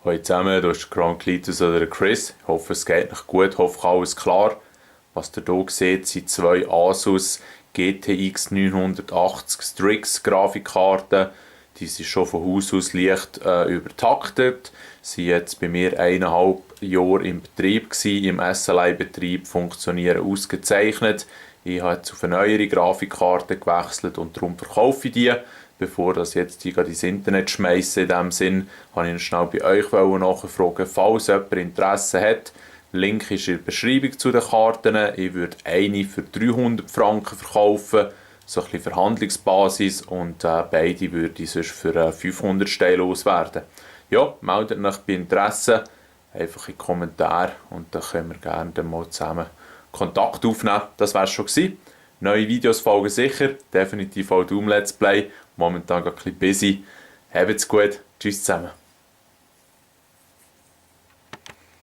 Hallo zusammen, du bist Garantie oder Chris. Ich hoffe, es geht euch gut, ich hoffe, alles klar. Was ihr hier seht, sind zwei ASUS GTX 980 Strix Grafikkarten. Die sind schon von Haus aus leicht übertaktet. Sie waren jetzt bei mir 1,5 Jahre im Betrieb gewesen, im SLI-Betrieb, funktionieren ausgezeichnet. Ich habe jetzt auf eine neuere Grafikkarte gewechselt und darum verkaufe ich die. Bevor das jetzt die ins Internet schmeiße, in dem Sinn, wollte ich noch schnell bei euch nachfragen, falls jemand Interesse hat. Link ist in der Beschreibung zu den Karten. Ich würde eine für 300 Franken verkaufen, so ein bisschen Verhandlungsbasis, und beide würde ich sonst für 500 Steine loswerden. Ja, meldet euch bei Interesse einfach in die Kommentare und dann können wir gerne dann mal zusammen Kontakt aufnehmen. Das wäre es schon gewesen. Neue Videos folgen sicher, definitiv auch Doom Let's Play. Momentan ein bisschen busy. Habt's gut, tschüss zusammen.